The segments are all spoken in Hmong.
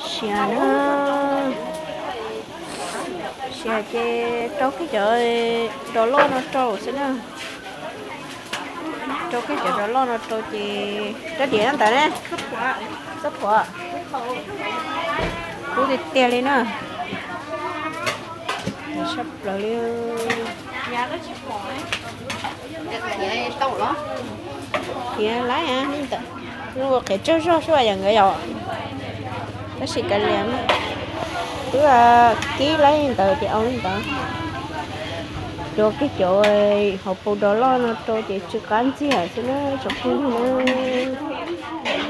Siav na, siav ces rau kiag cov dos loj no rau xwb na. Rau kiag cov dos loj no rau ces rab diav ntawd ne, xab phuam, kub tiag tiag li na. Sab plaws li. Khiav laib ntawm, ua qhiav tsaug zog xwb yom nkawd yom. Tab sis kav liam, twb kib laib ntawd ces au li ntawd. Rau kiag cov hauv paus dos loj no rau ces tsw qab ntxiag xwb na tsoom phooj ywg na.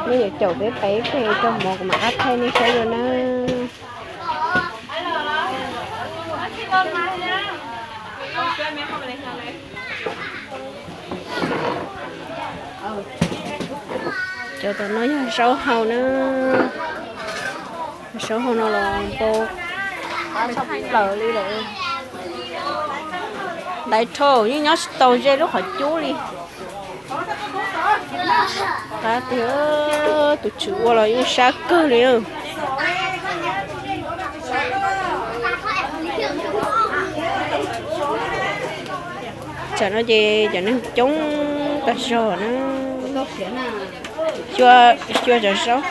Nej yuav caum peb pais ib pliag tso mov kuv mam rov qab thaij nej saib dua na. Cov tom no yog zaub hau na. Zaub hau no los npau plaws li lawm. Ntaiv dhau yeej nyob tsis tau ze lub qhov cub li. Qab tiag, tus tswv ua los yeej sab kawg li. Tsam no ces cov neeg coob tag zog na. Xyuas cov zaub.